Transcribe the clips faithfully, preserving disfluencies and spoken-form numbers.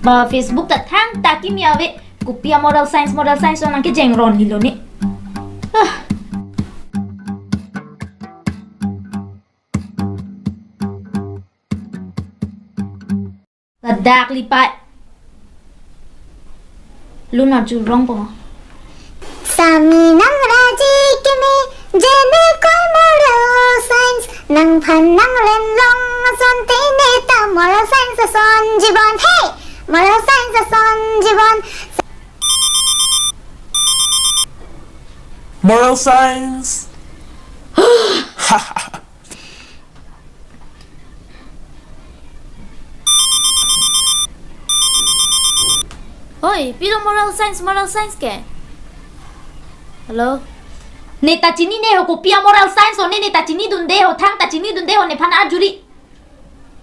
Ba Facebook ta thangta kimi ave, kopi a moral science, moral science nangkejeng ron helo ne. Ah. Ladak lipai. Luna jurong po. Sami nang raji keme, jene koi moral science, nangphan nanglen long ason te ne ta moral science ason jibon. Hey, moral science ason jibon. Moral science. Oi, pilo moral science, moral science ke? Hello? Ne ta chinine ho, kopi a moral science lo ne, ne ta chinidunde ho, thangta chinidunde ho, nephan arjuri.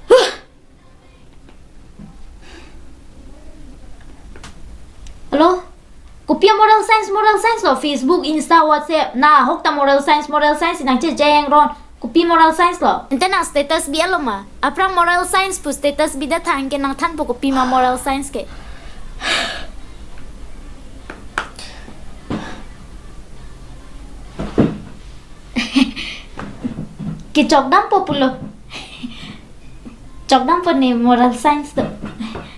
Huh. Hello? Kopi a moral science, moral science lo, Facebook, Insta, WhatsApp, na ahok ta moral science, moral science nangchejeng ron. Kopi moral science lo? Ante nang status bi-et lo ma? Aphrang moral science pu status bidet tha, anke nangthanpo kopi ma moral science ke? Kechokdampo pulo. Chokdampo ne moral science do.